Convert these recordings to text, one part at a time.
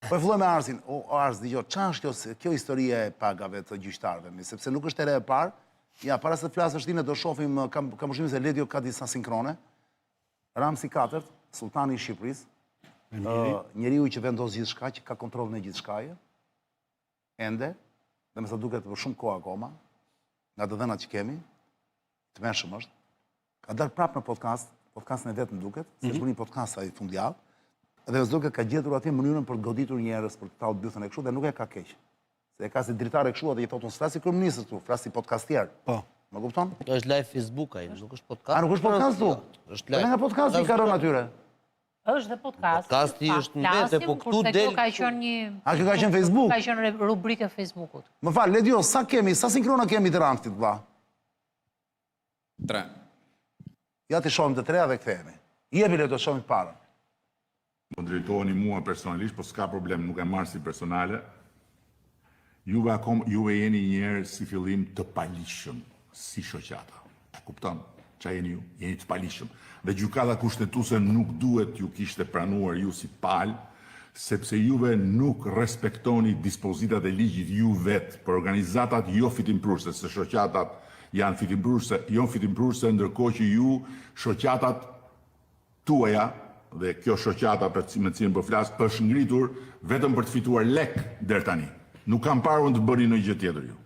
Po e filloj me Arsin. O, o Ars, dëgjo, ça është kjo, kjo historia e pagave të gjyqtarëve, mi, sepse nuk është hera e parë. Ja, para se të flasësh ti ne do shohim, kam kam përshtypjen se Ledio ka disa sinkrone. Ramsi katërt, Sulltani i Shqipërisë, ë njeriu që vendos gjithçka, që ka kontrollin e gjithçkaje, ende, dhe me sa duket për shumë kohë akoma, nga të dhënat që kemi, tmerrshëm është, ka dalë prapë në podcast, podcastin e vet më duket, se mm -hmm. një podcast ai fundjavë, dhe me sa duket ka gjetur atje mënyrën për të goditur njerëz, për të tallë bythën e kështu dhe nuk e ka keq. Se e ka si dritare kështu atë i thotë unë s'flas si kryeministër këtu, flas si podcastier. Po. Më kupton? Është live Facebook ai, nuk është podcast. A nuk është podcast tu? Është live. Nga podcasti ka rënë atyre. Është dhe podcast. Podcasti është në vete, po këtu del. Kjo ka qenë një A kjo ka qenë Facebook? Ka qenë rubrikë e Facebookut. Më fal, Ledio, sa kemi, sa sinkrona kemi të Ramsit vlla? 3. Ja t'i shohim të treja dhe kthehemi. Jepi le të shohim të parën. Më drejtoheni mua personalisht, po s'ka problem, nuk e marr si personale. Juve akoma, juve jeni njëherë si fillim të paligjshëm, si shoqata. E kupton? Ça jeni ju? Jeni të paligjshëm. Dhe gjykata kushtetuese nuk duhet t'ju kishte pranuar ju si palë, sepse juve nuk respektoni dispozitat e ligjit ju vetë për organizatat jo fitimprurëse, se shoqatat janë fitimprurëse, jo fitimprurëse, ndërkohë që ju shoqatat tuaja dhe kjo shoqata për me të cilën po flas është ngritur vetëm për të fituar lek deri tani. Nuk kam parë unë të bëni ndonjë gjë tjetër ju.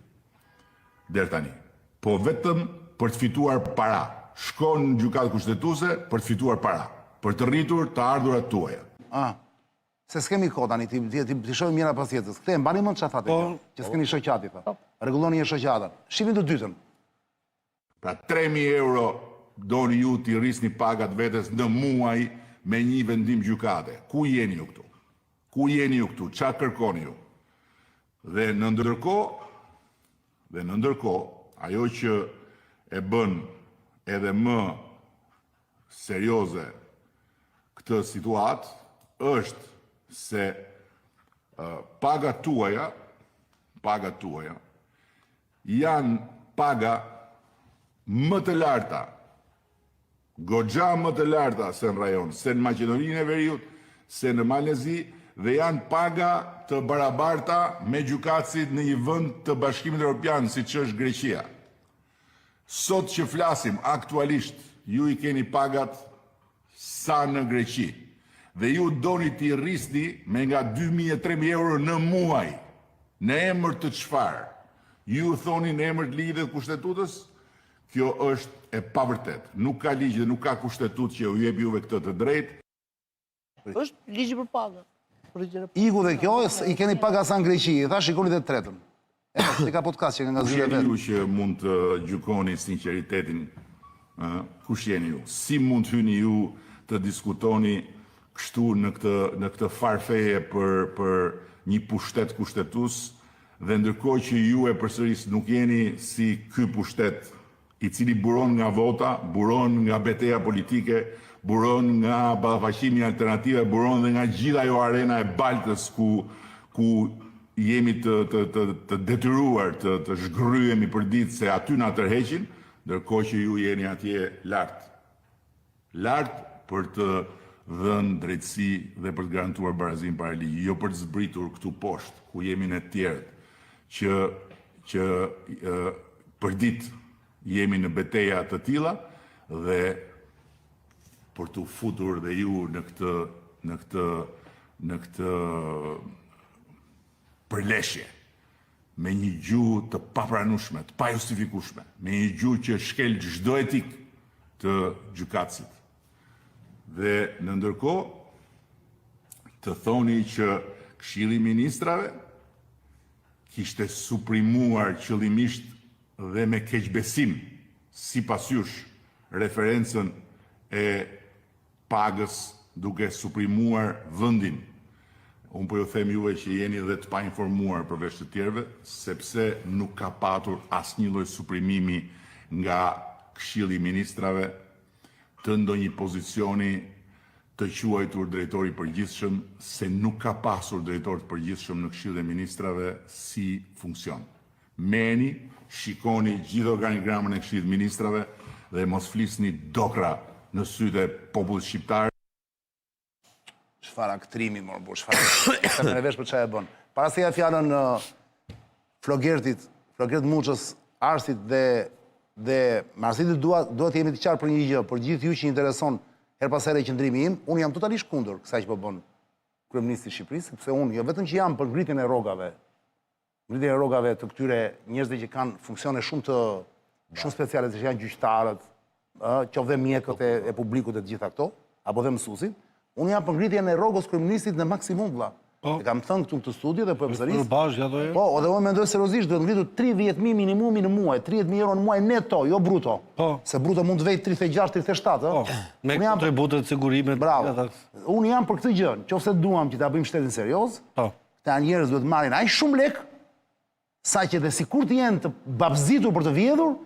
Deri tani. Po vetëm për të fituar para. Shkon në gjykatë kushtetuese për të fituar para, për të rritur të ardhurat tuaja. Ah. Se s'kemi kohë tani, ti ti ti shohim njëra pas tjetrës. Këtë e mbani mend çfarë thatë kjo, që s'keni shoqatë i tha. Rregulloni një shoqatën. Shihni të dytën. Pra 3000 euro doni ju t'i rrisni pagat vetes në muaj me një vendim gjykate. Ku jeni ju këtu? Ku jeni ju këtu? Ça kërkoni ju? Dhe në ndërkohë, dhe në ndërkohë, ajo që e bën edhe më serioze këtë situatë është se pagat tuaja, pagat tuaja Janë paga më të larta, goxha më të larta se në rajon, se në Maqedoninë e Veriut, se në Malin e Zi dhe janë paga të barabarta me gjykatësit në një vend të Bashkimit Evropian, siç është Greqia. Sot që flasim aktualisht, ju i keni pagat sa në Greqi dhe ju doni t'i rrisni me nga 2000 e 3000 euro në muaj. Në emër të çfarë? Ju thoni në emër të ligjit dhe të kushtetutës? Kjo është e pavërtetë. Nuk ka ligj dhe nuk ka kushtetutë që ju jep juve këtë të drejtë. Është ligji për paga. Iku dhe kjo, i keni paga sa në Greqi, i tha shikoni dhe të tretën. E, se ka podcast që nga Kush zyra jeni vetë. ju që mund të gjykoni sinqeritetin? Ë, kush jeni ju? Si mund të hyni ju të diskutoni kështu në këtë në këtë farë feje për për një pushtet kushtetues dhe ndërkohë që ju e përsëris nuk jeni si ky pushtet i cili buron nga vota, buron nga beteja politike, buron nga ballafaqimi alternative, buron dhe nga gjithë ajo arena e baltës ku ku jemi të të të të detyruar të të zhgërryemi përditë se aty na tërheqin, ndërkohë që ju jeni atje lart. Lart për të dhënë drejtësi dhe për të garantuar barazinë para ligjit, jo për të zbritur këtu poshtë, ku jemi ne të tjerët, që që përditë jemi në beteja të tilla dhe për t'u futur dhe ju në këtë në këtë në këtë përleshje me një gjuhë të papranueshme, të pajustifikueshme, me një gjuhë që shkel çdo etikë të gjykatësit. Dhe në ndërkohë të thoni që Këshilli i Ministrave kishte suprimuar qëllimisht dhe me keqbesim, sipas jush, referencën e pagës duke suprimuar vendin. Unë po ju them juve që jeni dhe të painformuar përveç të tjerëve, sepse nuk ka patur asnjë lloj suprimimi nga Këshilli i Ministrave të ndonjë pozicioni të quajtur drejtor i përgjithshëm, se nuk ka pasur drejtor të përgjithshëm në Këshillin e Ministrave si funksion. Merrni, shikoni gjithë organigramën e Këshillit të Ministrave dhe mos flisni dokrra në sytë e popullit shqiptar. Çfarë aktrimi mor burrë, çfarë. S'e merr vesh për çfarë e bën. Para se ia fjalën Flogertit, Flogert Muçës, Arsit dhe dhe Marsidit dua dua të jemi të qartë për një gjë, për gjithë ju që intereson herë pas here qëndrimi im, unë jam totalisht kundër kësaj që po bën kryeministri i Shqipërisë, sepse unë jo vetëm që jam për ngritjen e rrogave, ngritjen e rrogave të këtyre njerëzve që kanë funksione shumë të shumë speciale, siç janë gjyqtarët, ë, qoftë dhe mjekët e, e publikut e të gjitha këto, apo dhe mësuesit, unë jam për ngritjen e rrogës kryeministrit në maksimum vlla. Po. E kam thënë këtu në këtë studio dhe po e përsëris. Për bashkë ato e? Po, dhe unë mendoj seriozisht duhet ngritur 30.000 minimumi në muaj, 30.000 euro në muaj neto, jo bruto. Po. Se bruto mund të vej 36, 37, ë. Po, me Unë jam kontributet, sigurimet, Bravo. gjitha. Unë jam për këtë gjë, nëse duam që ta bëjmë shtetin serioz, Po. Këta njerëz duhet të marrin aq shumë lek, sa që dhe sikur të jenë të babzitur për të vjedhur,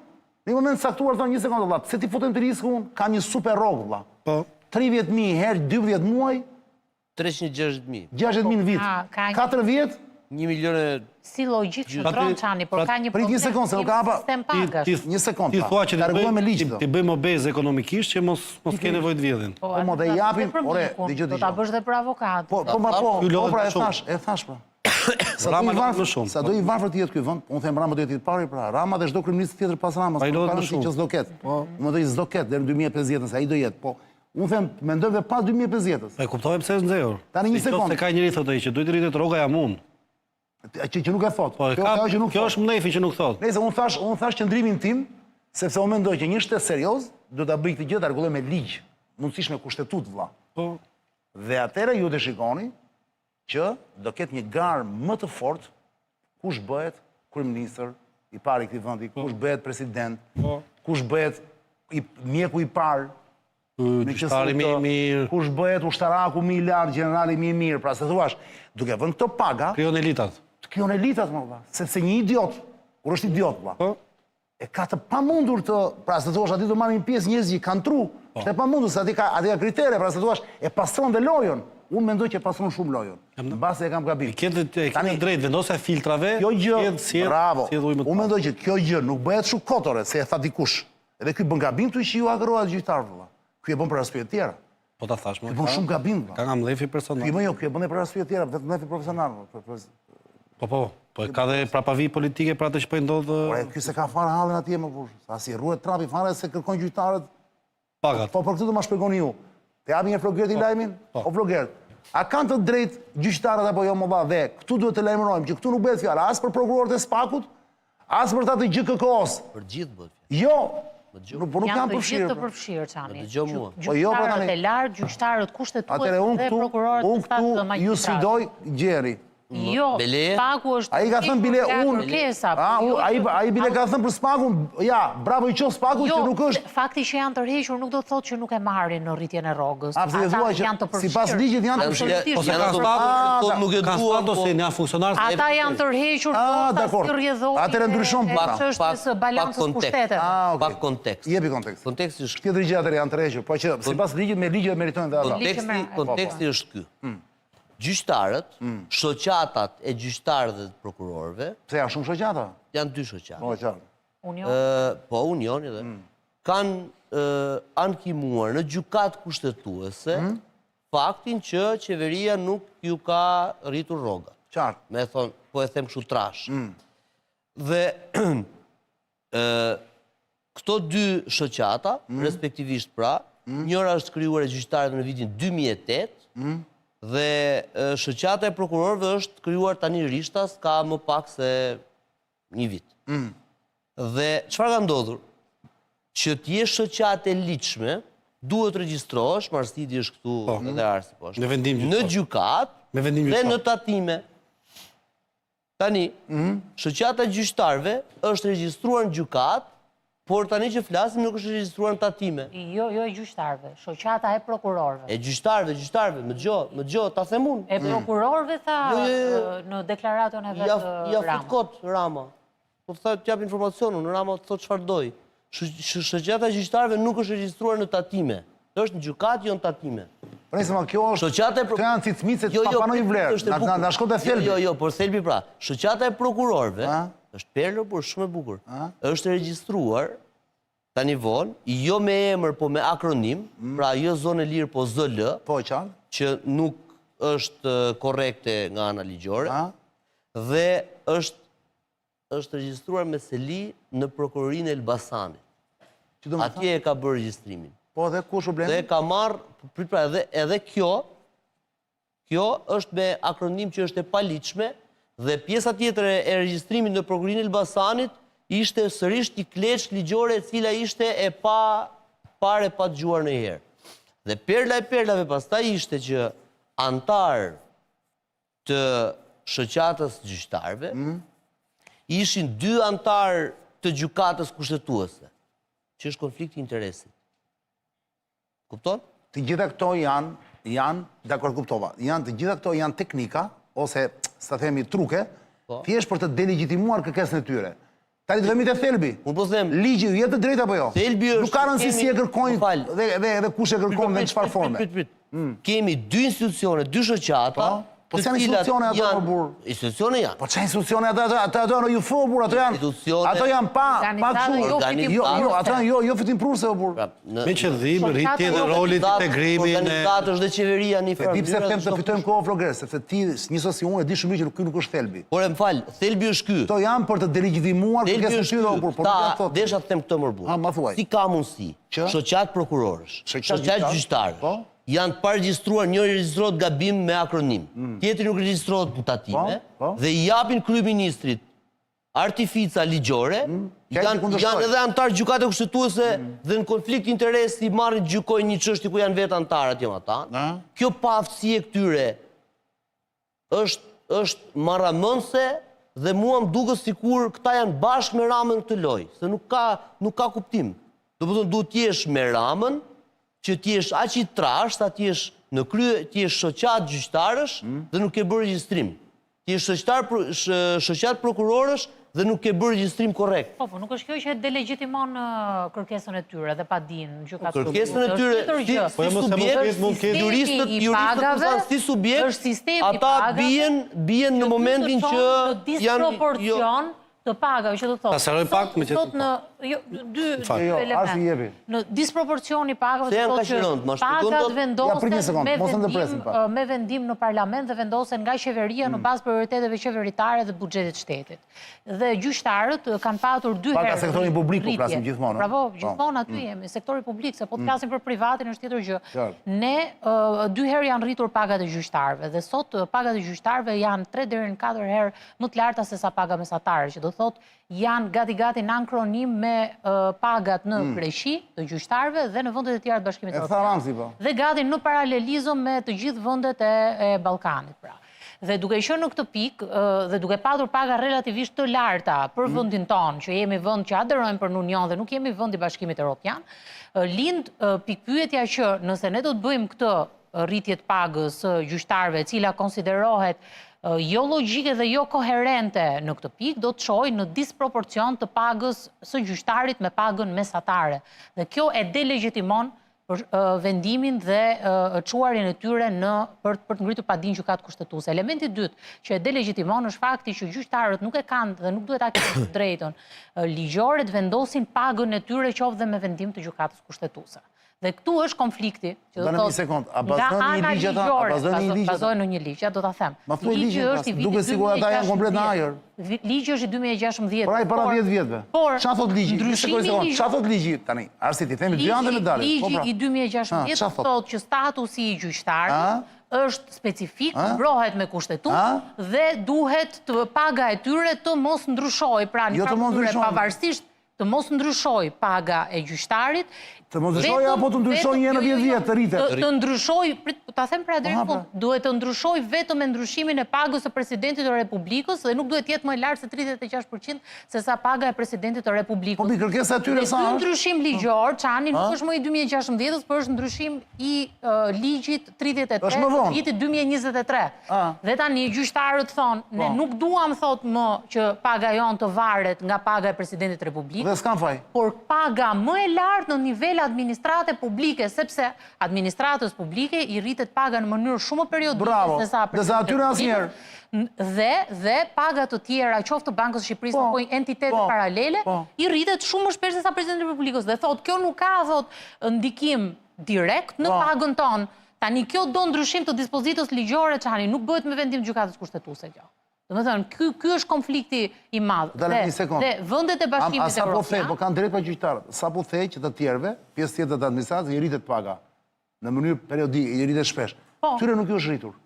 në një moment të caktuar thonë një sekondë valla, pse ti futem te risku unë? Kam një super rrogë valla. Po. 30.000 herë 12 muaj, 360.000. 60.000 në vit. Ka- ka një- 4 vjet, 1 milion e Si logjik që Pra dron ti- Çani, por pra ka një prit një problem. sekondë, se nuk kemi ka hapa- Sistem Ti, pagash. ti, Një sekond, Ti pa. thua që Ta ti rregullojmë me bëj ligj ti, këtë. ti bëjmë obez ekonomikisht që mos mos ke nevojë të vjedhin. Po, Po, mo, dhe atë do ta japim- bësh dhe për ore, mjekun, dëgjoj, Do ta dëgjoj. bësh dhe për avokat. Po, po, ma, po, Ky po, lodhet pra më e shumë. thash, e thash pra. Sa do Rama i lodhet varfër, më shumë. sa do i varfër të jetë ky vend, unë them Rama do jetë i pari pra, Rama dhe çdo kryeminist tjetër pas Ramës, Ai po, lodhet pa më rëndësi shumë. që s'do ketë. Unë mendoj s'do ketë deri në 2050-ën, se ai do jetë, po unë them mendoj dhe pas 2050-ës. Po e kuptoj pse është nxehur. Tani një Se qoftë sekond. Se ka njëri thotë ai që duhet të rritet rroga jam unë. Që, që nuk e thot. Po e Kjo ka, është ajo që nuk kjo thot. është mlefi që nuk thot. Nëse unë thash, unë thash qëndrimin tim, sepse unë mendoj që një shtet serioz do ta bëjë këtë gjë ta rregullojë me ligj, mundësisht me kushtetut vlla. Po. Dhe atëherë ju të shikoni që do ketë një garë më të fortë kush bëhet kryeministër i parë i këtij vendi, kush bëhet president, Po. kush bëhet i, mjeku i parë, në që Gjyqtari më i mirë, kush bëhet ushtaraku më i lartë, gjenerali më i mirë, pra se thuash, duke vënë këto paga, krijon elitat. të krijon elitat më valla, sepse një idiot, kur është idiot valla, Po. e ka të pamundur të, pra se thuash aty do marrin pjesë njerëz që kanë tru, Po. është e pamundur se aty ka aty ka kritere, pra se thuash e pastron dhe lojën. Unë mendoj që e pastron shumë lojën. Mbase e kam gabim. E ke të e ke Tani, të drejtë, vendosja e filtrave. Kjo gjë, sjell- sjell- bravo. sjell ujë më të Unë mendoj që kjo gjë nuk bëhet shumë kotore, se e tha dikush. Edhe ky bën gabim këtu që ju agrohet gjyqtar vëlla. Ky e bën për arsye të tjera. Po ta thash, më. Ky bën shumë gabim vëlla. Ka nga mlefi personal. Ky më jo, ky e bën edhe për arsye të tjera, vetëm mlefi profesional. Për, për, Po po, po e ka dhe prapavi politike për atë që po i ndodh Ore, ky se ka fare hallin atje më burr. As i rruhet trapi fare se kërkon gjyqtarët. pagat. Po për këtë do ma shpjegoni ju. Te japi një Flogerti lajmin? Po. O Flogert, a kanë të drejtë gjyqtarët apo jo më valla? Dhe këtu duhet të lajmërojmë që këtu nuk bëhet fjalë as për prokurorët e SPAK-ut, as për ta të GKKO-s. për gjithë bëhet fjalë. Jo. Nuk, po nuk Janë janë të gjithë përfshirë. të pra. përfshirë, Çani. Ma dëgjoj mua. Po jo, pra Gjyqtarët tani. e lartë, gjyqtarët kushtetues Atëherë unë dhe këtu, prokurorët unë e statë këtu ju magjistratë. sfidoj Gjeri. Jo, Me leje? Spaku është Ai ka thënë bile nga unë. kërkesa, A, po jo u- ai që- ai bile ka thënë për SPAK-un, ja, bravo i qof SPAK-u Jo, që nuk është fakti që janë tërhequr nuk do të thotë që nuk e marrin në rritjen e rrogës. A, pse e Ata thua që janë të përfshirë. sipas ligjit janë të përfshirë. Absolutisht. Ose Janë ka ato statu, Ah, thotë nuk e Ka dua, po statusin, janë funksionarë. Ata janë tërhequr Ah, ndoshta dakor. si rrjedhojë Atëherë ndryshon e puna. çështjes Pak- së balancës pak kontekst. pushteteve. Ah, okay. Pak kontekst. Jepi kontekst. Konteksti është Tjetër gjë atëherë janë tërhequr, po që sipas ligjit me ligjet meritojnë dhe ata. konteksti, Ligji konteksti është ky. Gjyqtarët, shoqatat e gjyqtarëve dhe të prokurorëve Pse janë shumë shoqata? janë dy shoqata. Po, qartë. Union. Ë, po Unioni dhe kanë ë, ankimuar në gjykatë kushtetuese faktin që qeveria nuk ju ka rritur rrogat. Qartë. Me thonë, po e them kështu trash. Dhe ë këto dy shoqata, respektivisht pra, njëra është krijuar e gjyqtarëve në vitin 2008 dhe ë, shoqata e prokurorëve është krijuar tani rishtas ka më pak se një vit. Dhe çfarë ka ndodhur? Që të jesh shoqatë e ligjshme, duhet regjistrohesh, Marsidi është këtu edhe Arsi po është. Në vendim Në gjyqësor. gjykatë Me vendim dhe gjyqësor. në tatime. Tani, shoqata e gjyqtarëve është regjistruar në gjykatë, por tani që flasim nuk është regjistruar në tatime. Jo, jo e gjyqtarëve, shoqata e prokurorëve. E gjyqtarëve, gjyqtarëve, më dëgjoj, më dëgjoj, ta them unë. E prokurorëve tha Jo, jo, jo. në deklaratën e Ja, vetë ja Rama. fut kot Rama. Po tha të jap informacion, unë Rama të thotë çfarë doj. Shoqata e gjyqtarëve nuk është regjistruar në tatime. Është në gjykatë, jo në tatime. Po nëse ma kjo është Shoqata e pro- Këto janë cicmice Jo, pa jo, pa ndonjë vlerë. është e Na bukur. na, na shkon te thelbi. Jo, jo, jo, por thelbi pra, shoqata e prokurorëve A? është perlë, por shumë e bukur. Është regjistruar tani vonë, jo me emër, po me akronim, pra jo zonë e lirë, po ZL, Po, qartë. që nuk është korrekte nga ana ligjore dhe është është regjistruar me seli në prokurorinë e Elbasanit. Atje e ka bërë regjistrimin. Po dhe ku është problemi? Dhe ka marrë, prit pra edhe edhe kjo kjo është me akronim që është e paligjshme dhe pjesa tjetër e, e regjistrimit në prokurorinë e Elbasanit ishte sërish një kleçkë ligjore e cila ishte e pa parë e pa dëgjuar ndonjëherë. Dhe perla e perlave pastaj ishte që anëtar të shoqatës gjyqtarëve mm. ishin dy anëtar të gjykatës kushtetuese, që është konflikti i interesit. Kupton? Të gjitha këto janë, janë, dakord kuptova, janë të gjitha këto janë teknika, ose, sa themi, truke, po. thjesht për të delegjitimuar kërkesën e tyre. Tani të vemi te thelbi. Unë po them, ligji ju jep të drejtë apo jo? Thelbi është Nuk ka rëndësi si e kërkojnë dhe dhe dhe kush e kërkon dhe në çfarë forme. Prit, prit, prit. Mm. Kemi dy institucione, dy shoqata. Po, po janë institucione ato më burrë. Institucione janë. Po çfarë institucione ato ato ato ato janë UFO burrë, ato janë. Ato janë pa pa kështu. Jo, jo, jo, ato janë jo jo fitimprurëse o burrë. Pra, me qëllim rritje dhe rolit integrimin e organizatë është dhe qeveria në farë. Di pse them të fitojmë kohë Floger, sepse ti njësoj si unë e di shumë mirë që ky nuk është thelbi. Por më fal, thelbi është ky. Këto janë për të delegjitimuar kërkesën e tyre o burrë, por nuk janë thotë. Desha të them këtë mor burrë. Ha, ma thuaj. Si ka mundësi? Shoqatë prokurorësh, shoqatë gjyqtarësh. Po? Janë të paregjistruar, njëri regjistrohet gabim me akronim, mm. tjetri nuk regjistrohet në tatime po, po. dhe i japin kryeministrit artifica ligjore, mm. janë janë edhe anëtar gjykate kushtetuese mm. dhe në konflikt interesi marrin gjykojnë një çështje ku janë vetë anëtarë atje matanë. Kjo paaftësi e këtyre është është marramendëse dhe mua më duket sikur këta janë bashkë me Ramën në këtë lojë, se nuk ka nuk ka kuptim. Domethënë duhet të jesh me Ramën, që të jesh aq i trashë sa të jesh në krye, të jesh shoqatë gjyqtarësh mm. dhe nuk ke bërë regjistrim. Të jesh shoqatar shoqatë prokurorësh dhe nuk ke bërë regjistrim korrekt. Po, po, nuk është kjo që e delegjitimon kërkesën e tyre dhe padinë në gjykatë. Kërkesën e tyre si, po, si subjekt, mund ketë juristët, juristët thonë si subjekt, është sistemi i ata bien bien në momentin që janë disproporcion të pagave, që do të thotë. Ta sqaroj pak me që sot në jo dy jo, jo, elemente. Në disproporcion i pagave do të thotë që pagat vendosen me vendim me vendim në parlament dhe vendosen nga qeveria në mm. bazë prioriteteve qeveritare dhe buxhetit të shtetit. Dhe gjyqtarët kanë patur dy herë. Paga sektorin publik po flasim gjithmonë. Pra po, po, gjithmonë aty mm. jemi, sektori publik, se po të mm. flasim për privatin është tjetër gjë. Ne dy herë janë rritur pagat e gjyqtarëve dhe sot pagat e gjyqtarëve janë 3 deri në 4 herë më të larta se sa paga mesatare, që do thotë janë gati gati në ankronim me pagat në mm. Greqi të gjyqtarëve dhe në vendet e tjera të Bashkimit Evropian. Po. Dhe gati në paralelizëm me të gjithë vendet e, e Ballkanit, pra. Dhe duke qenë në këtë pikë dhe duke patur paga relativisht të larta për mm. vendin tonë, që jemi vend që aderojmë për në Union dhe nuk jemi vend i Bashkimit Evropian, lind pikëpyetja që nëse ne do të bëjmë këtë rritje të pagës së gjyqtarëve, e cila konsiderohet jo logjike dhe jo koherente në këtë pikë, do të çojë në disproporcion të pagës së gjyqtarit me pagën mesatare. Dhe kjo e delegjitimon për vendimin dhe çuarjen e tyre në për për të ngritur padinë në gjykatë kushtetuese. Elementi i dytë që e delegjitimon është fakti që gjyqtarët nuk e kanë dhe nuk duhet ta kenë të drejtën ligjore të vendosin pagën e tyre qoftë dhe me vendim të gjykatës kushtetuese. Dhe këtu është konflikti, që do të thotë, nga ana ligjore, bazohen në një ligj, ja do ta them. Ma thuaj ligjin, është i vitit duket sikur ata janë komplet në ajër. Ligji është i 2016. Pra i para 10 vjetëve. Por, çfarë thotë ligji? Ndryshimi i Çfarë thotë ligji tani? Arsi t'i themi dy anë me dalë. Po, pra. Ligji i 2016 thotë që statusi i gjyqtarit është specifik, mbrohet me kushtetutë dhe duhet të paga e tyre të mos ndryshojë, pra jo në të pavarësisht të mos ndryshojë paga e gjyqtarit. Të mos ndryshojë apo të ndryshojë një në 10 vjet të rritet? Të ndryshojë, prit, ta them pra deri në fund, pra. duhet të ndryshojë vetëm me ndryshimin e pagës së presidentit të Republikës dhe nuk duhet të jetë më e lartë se 36% se sa paga e presidentit të Republikës. Po mbi kërkesa e tyre sa është? Ky ndryshim ligjor, Çani, nuk është më i 2016-ës, por është ndryshim i ligjit 33 vitit 2023. Dhe tani gjyqtarët thonë, ne po. nuk duam thotë më që paga jonë të varet nga paga e presidentit të Republikës. Dhe s'kan faj. Por paga më e lartë në nivel administrate publike, sepse administratës publike i rritet paga në mënyrë shumë më periodike se sa presidentit të Republikës. Dhe dhe paga të tjera, qoftë të Bankës së Shqipërisë po, apo entitete po, paralele, po. i rritet shumë më shpesh se sa presidentit të Republikës. Dhe thotë, kjo nuk ka thotë ndikim direkt në po. pagën tonë. Tani kjo do ndryshim të dispozitës ligjore Çani, nuk bëhet me vendim të gjykatës kushtetuese kjo. Domethënë, ky ky është konflikti i madh. Dale, një sekond. Dhe vendet e Bashkimit Europian. Sapo the, po kanë drejt pa gjyqtarët. Sapo the që të tjerëve, pjesë tjetër të administratës i rritet paga në mënyrë periodike, i rritet shpesh. Po. Tyre nuk ju është rritur.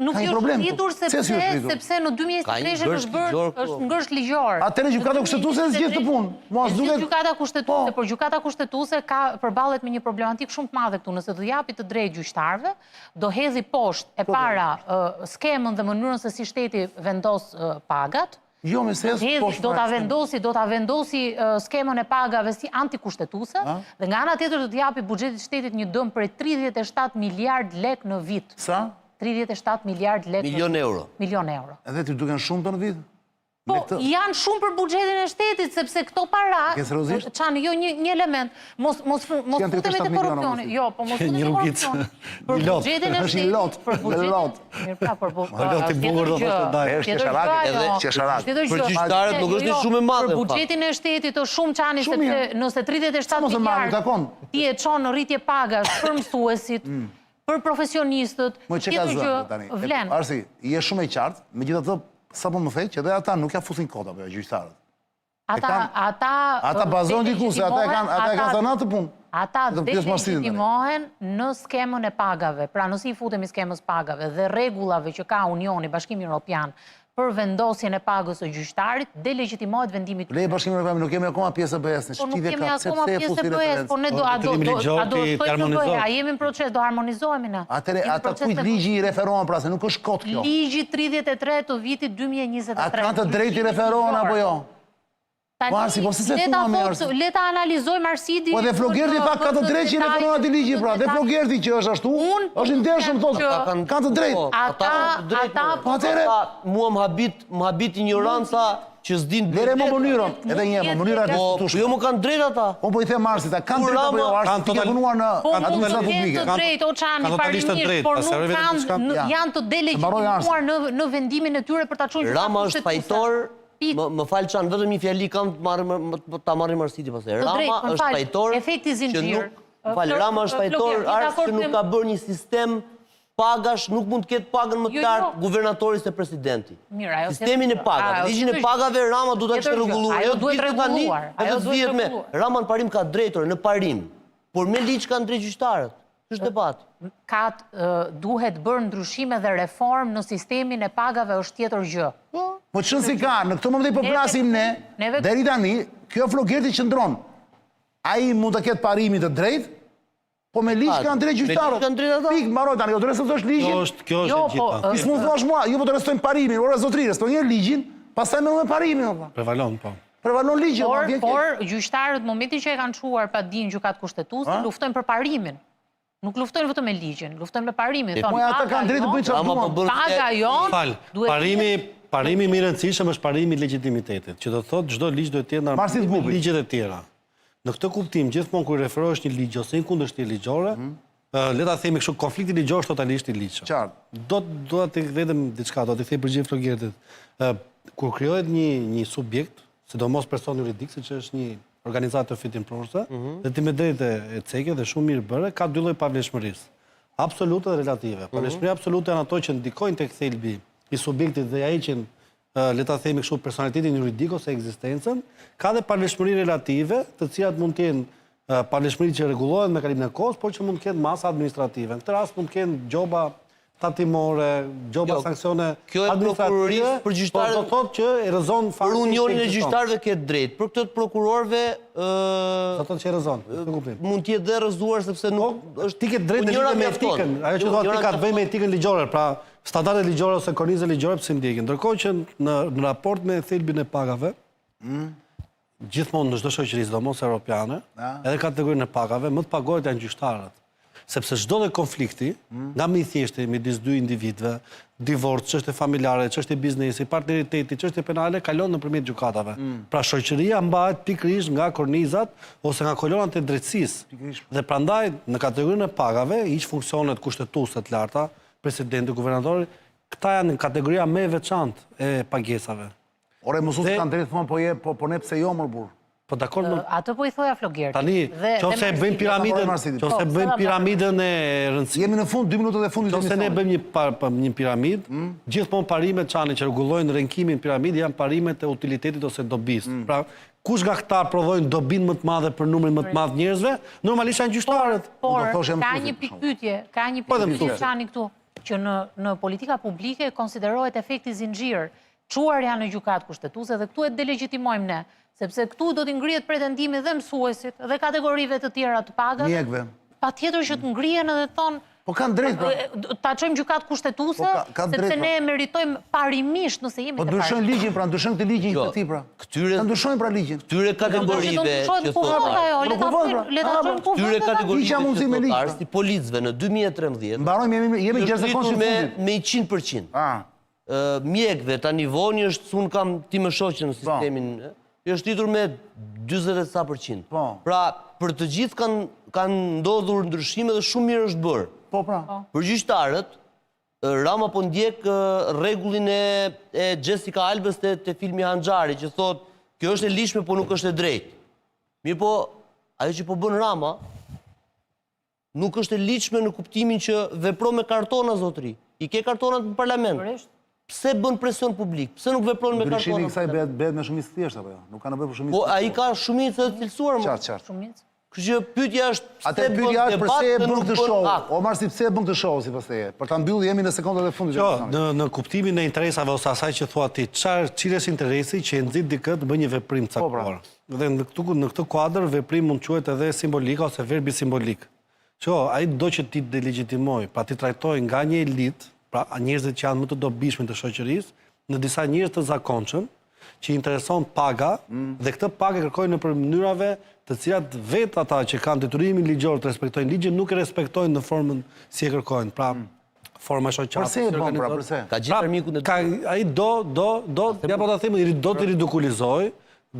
Nuk ju është rritur sepse sepse në 2023 është bërë është ngërç ligjor. Atëherë gjykata kushtetuese e zgjidh këtë punë. Mua s'duket gjykata kushtetuese, po. por gjykata kushtetuese ka përballet me një problematikë shumë të madhe këtu, nëse do japi të drejtë gjyqtarëve, do hedhi poshtë e po, para skemën dhe mënyrën se si shteti vendos pagat. Jo, me se poshtë. Do ta vendosi, do ta vendosi skemën e pagave si antikushtetuese dhe nga ana tjetër do të japi buxhetit të shtetit një dëm prej 37 miliard lek në vit. Sa? 37 miliard lek. Milion euro. Milion euro. Edhe të duken shumë të në vit? Po, janë shumë për buxhetin e shtetit, sepse këto para... Ke seriozisht? Çani, jo një, një element. Mos, mos, mos futemi te korrupsioni. Jo, po mos futemi te korrupsioni. Për buxhetin e shtetit... Për buxhetin... Mirë pra, për buxhetin... Lot i bukur do të daj. Është qesharak, edhe qesharak. Për gjyqtarët nuk është një shumë e madhe. Për buxhetin e shtetit është shumë Çani, sepse nëse 37 miliard ti e çon në rritje pagash për mësuesit, mm. për profesionistët, tjetër gjë vlen. Arsi, je shumë e qartë, megjithatë sapo më the që edhe ata nuk ja fusin kot apo jo gjyqtarët. Ata ata ata bazohen diku se ata e kanë ata e kanë zanat të punë. Ata delegjitimohen në skemën e pagave. Pra nëse i futemi skemës pagave dhe rregullave që ka Unioni, Bashkimi Europian për vendosjen e pagës së gjyqtarit, delegjitimohet vendimi i tyre. Le Bashkimi Europian, nuk jemi akoma pjesë e BE-së, po nuk jemi akoma pjesë e BE-së, po ne do a do do a do të shkojmë në BE, a jemi në proces, do harmonizohemi ne. Atëherë ata kujt ligji i referohen pra se nuk është kot kjo. Ligji 33 të vitit 2023. A kanë të drejtë i referohen apo jo? Tani, Po Arsi, po si se le ta thua me thotë, Arsi? le ta analizojmë Arsidi. Po dhe Flogerti tha ka të drejtë që i referohen atij ligji pra, dhe Flogerti që është ashtu, është i ndershëm thotë, kanë të drejtë. Po, Ata, kanë të drejtë, ata, more. Po atëherë, Ata, mua më habit, më habit injoranca që s'din Lere më mënyrën, edhe një herë, mënyra e Po, diskutueshme. jo më kanë drejt ata. Unë po i them Arsit, a kanë drejtë apo jo Arsit, Kanë ti ke total- punuar në Po mund të administratë kenë publike. të drejtë, o Çani, Kanë totalisht të parimisht, drejtë, por ta nuk sqaroj vetëm kanë, diçka. n- Ja. janë të Mbaroj Arsi. delegjitimuar në në vendimin e tyre për ta çuar në gjykatë Rama është kushtetuese. fajtor, Pikë. më, më fal Çan, vetëm një fjali kam të marrim më- ta marrim Arsiti pastaj. Të Rama drejtë, më është fal, fajtor efekti që zinxhir. nuk, më fal, Flor- Rama është fajtor Flokjer, je Ars dakord që nuk me- ka bërë një sistem pagash, nuk mund të ketë pagën më të Jo, lartë jo. guvernatori se presidenti. Mirë, ajo Sistemin e tjetër gjë. pagave, Ajo ligjin e tjetër gjë. pagave Rama duhet ta kishte Tjetër gjë. rregulluar. Ajo Jo duhet gjithë tani, rregulluar. edhe Ajo të duhet vihet me. rregulluar. Rama në parim ka drejtor në parim, por me ligj kanë drejt gjyqtarët. Ky është debat. Ka duhet bërë ndryshime dhe reformë në sistemin e pagave është tjetër gjë. Po çon si ka, në këtë moment po flasim ne, deri tani, kjo Flogerti qëndron. Ai mund të ketë parimin të drejtë, po me ligj kanë drejtë gjyqtarët. kanë drejtë ata. Pik, mbaroj tani, jo të respektosh ligjin. Kjo është, kjo është Jo, e po, gjitha. Ti s'mund thuash mua, ju po të respektojmë parimin, ora zotëri, respektoni një ligjin, pastaj merrem me parimin, o vlla. Prevalon, po. Prevalon ligji, Por, vlla, vjen keq. por gjyqtarët momentin që e kanë çuar padinë gjykatë kushtetuese, luftojnë për parimin. Nuk luftojnë vetëm me ligjin, luftojnë me parimin. Thonë, Po ata paga kanë drejtë të jonë- bëjnë çfarë Rama po duan. bën Paga jonë Fal, duhet parimi, parimi më i rëndësishëm është parimi i legjitimitetit, që do të thotë çdo ligj duhet të jetë në Marsit harmoni me Bubi. ligjet e tjera. Në këtë kuptim, gjithmonë kur i referohesh një ligji ose një kundërshti ligjore, ë, le ta themi kështu, konflikti ligjor është totalisht i ligjshëm. Qartë. Do do të vetëm diçka, do të kthej përgjigje Flogertit. Ë kur krijohet një një subjekt, sidomos person juridik, siç është një organizatë fitimprurëse, dhe ti me drejtë e ceke dhe shumë mirë bëre, ka dy lloj pavlefshmërisë. Absolute dhe relative. Pavlefshmëria absolute janë ato që ndikojnë tek thelbi i subjektit dhe ja heqin ë, le ta themi kështu personalitetin juridik ose ekzistencën, ka dhe pavlefshmëri relative, të cilat mund të jenë ë, pavlefshmëri që rregullohen me kalimin e kohës, por që mund të kenë masa administrative. Në këtë rast mund të kenë gjoba tatimore, gjoba Jo, sanksione kjo e administrative, prokurorisë për po gjyqtarët- do thotë që e rrëzon Për faktin që unionin e ekziston. gjyqtarëve ke drejt. Për këtë të prokurorëve ë Do thotë që e rrëzon, këtë kuptim. mund të jetë dhe rrëzuar sepse nuk është Ti ke drejtë Po në njëra lidhje me mjafton. etikën, ajo që Jo, thua ti njëra ka të bëjë me etikën ligjore, pra standardet ligjore ose kornizën ligjore pse ndjekin. Ndërkohë që në, në raport me thelbin e pagave, gjithmonë në çdo shoqëri, sidomos europiane, edhe kategorinë e pagave, më të paguarit janë gjyqtarët. Sepse çdo lloj konflikti, nga më i thjeshti midis dy individëve, divorc, çështje familjare, çështje biznesi, partneriteti, çështje penale kalon nëpërmjet gjykatave. Pra shoqëria mbahet pikërisht nga kornizat ose nga kolonat e drejtësisë. Dhe prandaj në kategorinë e pagave, hiq funksionet kushtetuese të larta, presidenti, guvernatori, këta janë kategoria më e veçantë e pagesave. Ore, mësuesit Dhe- kanë drejtë thonë, po je, po po ne pse jo mor burr. Po dakord, më... Atë po i thoja Flogertit. Tani, qoftë se e bëjmë piramidën, qoftë se bëjmë piramidën e rëndësishme. Jemi në fund, dy minutat e fundit. Qoftë se ne bëjmë një, një piramidë, mm. gjithmonë parimet Çani që rregullojnë renkimin piramidë janë parimet e utilitetit ose dobisë. Mm. Pra, kush nga këta prodhojnë dobinë më të madhe për numrin më të madh njerëzve, normalisht janë gjyqtarët. Por, ka një pikëpyetje, ka një po pikëpyetje Çani këtu, që në, në politika publike konsiderohet efekti zinxhir, Çuarja në Gjykatë Kushtetuese dhe këtu e delegjitimojmë ne, sepse këtu do t'i ngrihet pretendimi dhe mësuesit dhe kategorive të tjera të pagave. Mjekëve. Patjetër që të ngrihen edhe të thonë Po kanë drejt pra. Ta çojmë Gjykatë Kushtetuese, po, sepse ne e meritojmë parimisht nëse jemi po, të ndryshojnë ligjin, pra ndryshojnë këtë ligjin jo, këtë ti pra. Këtyre Ta ndryshojnë pra ligjin. Këtyre kategorive që thotë ajo, le ta pra. le ta çojmë Kuvend. Këtyre kategorive që thotë Arsi, policëve në 2013. Mbarojmë jemi jemi 6 sekondë me me 100%. Ah. Mjekëve, tani vonë është, se unë kam time shoqe në po. sistemin, është rritur me 40 e ca për qind. Po. Pra, për të gjithë kanë kanë ndodhur ndryshime dhe shumë mirë është bërë. Po, pra. Po. Për gjyqtarët, Rama po ndjek rregullin e, e Jessica Albës te, te filmi Hanxhari, që thotë, kjo është e ligjshme, po nuk është e drejtë. Mirëpo, ajo që po bën Rama, Nuk është e ligjshme në kuptimin që vepron me kartona zotëri. I ke kartonat në parlament. Pse bën presion publik? Pse nuk vepron me kartona? Ndryshimi i kësaj bëhet bëhet me shumicë të thjeshtë apo jo? Nuk ka nevojë për shumicë. Po ai ka shumicë të cilësuar. Qartë, qartë. Shumicë. Kështu që pyetja është pse bën pyetja është përse e bën këtë show? O Marsi pse e bën këtë show sipas teje? Për ta mbyllur jemi në sekondat e fundit. Jo, në në kuptimin e interesave ose asaj që thua ti, çfarë cili është interesi që e nxit dikë të bëjë një veprim të po, pra. caktuar? Dhe në këtë, në këtë kuadër veprim mund të quhet edhe simbolika ose verbi simbolik. Që ai do që t'i delegjitimojë, pra t'i trajtojë nga një elitë, pra njerëzit që janë më të dobishmit të shoqërisë, në disa njerëz të zakonshëm, që i intereson paga mm. dhe këtë pagë e kërkojnë nëpër mënyrave të cilat vetë ata që kanë detyrimin ligjor të respektojnë ligjin nuk e respektojnë në formën si e kërkojnë. Pra, mm. forma e shoqatës. Përse e bën pra, përse? Ka gjithë pra, armikun e ka ai do do do, ja po ta them, do t'i ridikulizojë,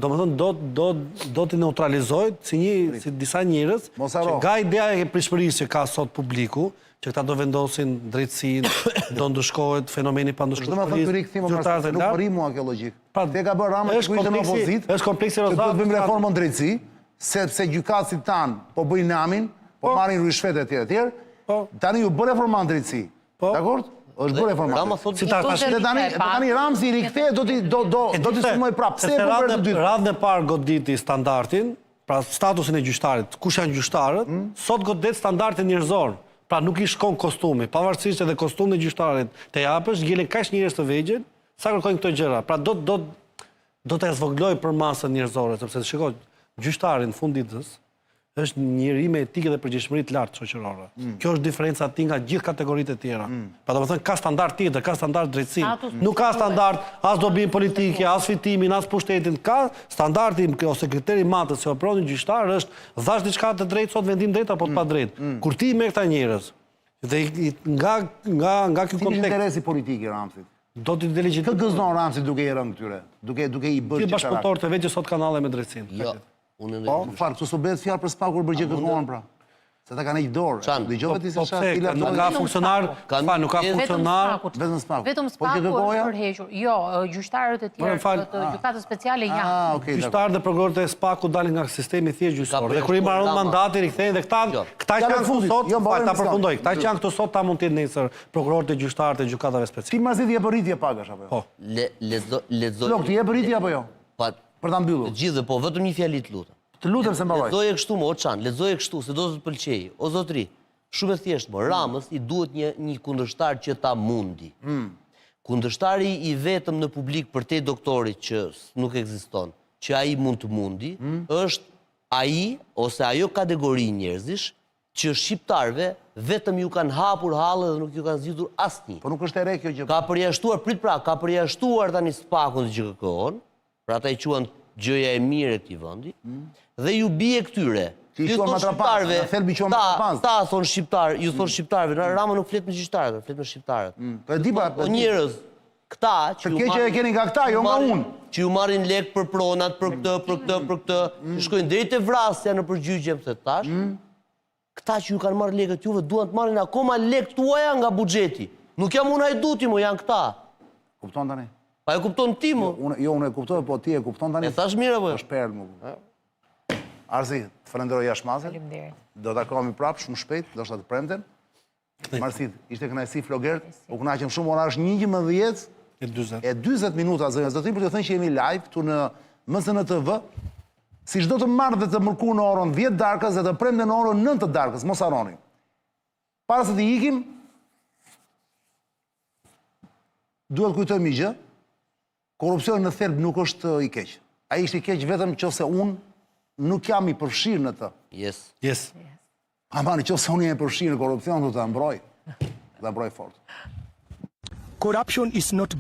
domethënë do do do t'i neutralizojë si një si disa njerëz që nga ideja e pritshmërisë që ka sot publiku, që këta do vendosin drejtësinë, do ndëshkohet fenomeni pandëshkueshmërisë. Domethënë rikthim o nuk rri mua kjo logjikë. Pra, e ka bërë Rama që ishte në opozitë. Është kompleksi Rozafës. Do të bëjmë reformën në drejtësi, sepse gjykatësit tanë po bëjnë namin, po, po marrin ryshfet etj etj. Po. Tani u bë reforma në drejtësi. Po. Dakord? Është bërë reforma. Rama thotë si ta tash dhe tani tani Ramsi rikthehet do ti do do do t'i sulmojë prapë. Pse po bërë të dytë? Radhën e parë goditi standardin, pra statusin e gjyqtarit. Kush janë gjyqtarët? Mm. Sot godet standardin njerëzor. Pra nuk i shkon kostumi, pavarësisht edhe kostumin e gjyqtarit. Të japësh ngelen kaq njerëz të vegjël, sa kërkojnë këto gjëra. Pra do do do të zvogëlojë përmasën njerëzore, sepse shiko, gjyqtari në fund ditës është njeri me etikë dhe përgjegjshmëri të lartë shoqërore. Mm. Kjo është diferenca e tij nga gjithë kategoritë e tjera. Mm. Pra domethënë ka standard tjetër, ka standard drejtësinë. Nuk ka standard as dobinë politike, as fitimin, as pushtetin. Ka standardi ose kriteri matës që operon një gjyqtar është dhashë diçka të drejtë sot vendim drejt apo të mm. padrejtë. Mm. Kur ti merr këta njerëz dhe nga nga nga ky kontekst interesi politik i Ramsit. Do t'i delegjitimojë. Kë gëzon Ramsi duke i rënë këtyre, duke duke i bërë qesharak. Bashkëpunëtorët e vet që sot kanë halle me drejtësinë. Jo. Unë Po, më fal, këtu s'u bëhet fjalë për SPAK-un për GJKKO-në pra. Se ta kanë heq dorë. Çan. Dëgjove ti se po çfarë pse, nuk ka funksionar, fal, nuk ka funksionar, vetëm SPAK. Vetëm Po SPAK-u është GJKKO-ja? tërhequr. Jo, gjyqtarët e tjerë të ah. gjykatës speciale janë. Ah, okay, Gjyqtarët dhe prokurorët e SPAK-ut dalin nga sistemi thjesht gjyqësor. Dhe kur i mbaron mandati rikthehen dhe këta Jo. këta që janë këtu sot, jo, fal, ta përfundoj. Këta që janë këtu sot ta mund të jenë nesër prokurorët e gjyqtarët e gjykatave speciale. Ti Marzit je për rritje pagash apo jo? Po. Le lexo lexo. Flok, ti je për rritje apo jo? Pa, Për ta mbyllur. Të gjithëve, po vetëm një fjali të lutem. Të lutem se mbaroj. Lexoje kështu mo, o Çan, lexoje kështu se do të të pëlqejë. O zotri, shumë e thjeshtë mo, Ramës i duhet një një kundërshtar që ta mundi. Mm. Kundërshtari i vetëm në publik përtej doktorit që nuk ekziston, që ai mund të mundi, mm. është ai ose ajo kategori njerëzish që shqiptarëve vetëm ju kanë hapur halle dhe nuk ju kanë zgjidhur asnjë. Po nuk është e re kjo gjë. Ka përjashtuar, prit pra, ka përjashtuar tani SPAK-un dhe GJKKO-n, pra ata i quan gjëja e mirë e këtij vendi, mm. dhe ju bie këtyre. Që i quan matrapaz, në thelb i quan matrapaz. Ta thonë shqiptar, ju thonë mm. shqiptarëve, Rama nuk flet me gjyqtarët, flet me shqiptarët. Mm. Po e di pa, po njerëz, këta që ju marrin... e keni nga këta, jo nga unë. Që ju marrin lek për pronat, për këtë, për këtë, për këtë, që shkojnë deri te vrasja nëpër gjyqe, më the tash. Mm. Këta që ju kanë marrë lekët juve duan të marrin akoma lekë tuaja nga buxheti. Nuk jam unë hajduti mo, janë këta. Kupton tani? Pa e kupton ti mo. Jo, unë jo, unë e kuptoj, po ti e kupton tani. E thash mirë apo jo? Është perlë më. Arzi, të falenderoj jashtë mase. Faleminderit. Do takohemi prapë shumë shpejt, ndoshta të premten. Marsit, ishte kënaqësi Flogert, u kënaqëm shumë, ora është 11 e 40. E 40 minuta zonja zotërinj për t'ju thënë që jemi live këtu në MCN TV. Si çdo të martë dhe të mërkurë në orën 10 darkës dhe të premte në orën 9 të darkës, mos harroni. Para se të ikim, duhet kujtojmë një gjë. Korrupsioni në thelb nuk është i keq. Ai është i keq vetëm qoftë se unë nuk jam i përfshirë në të. Yes. Yes. Ama në qoftë se unë jam i përfshirë në korrupsion, do ta mbroj. Do ta mbroj fort. Corruption is not.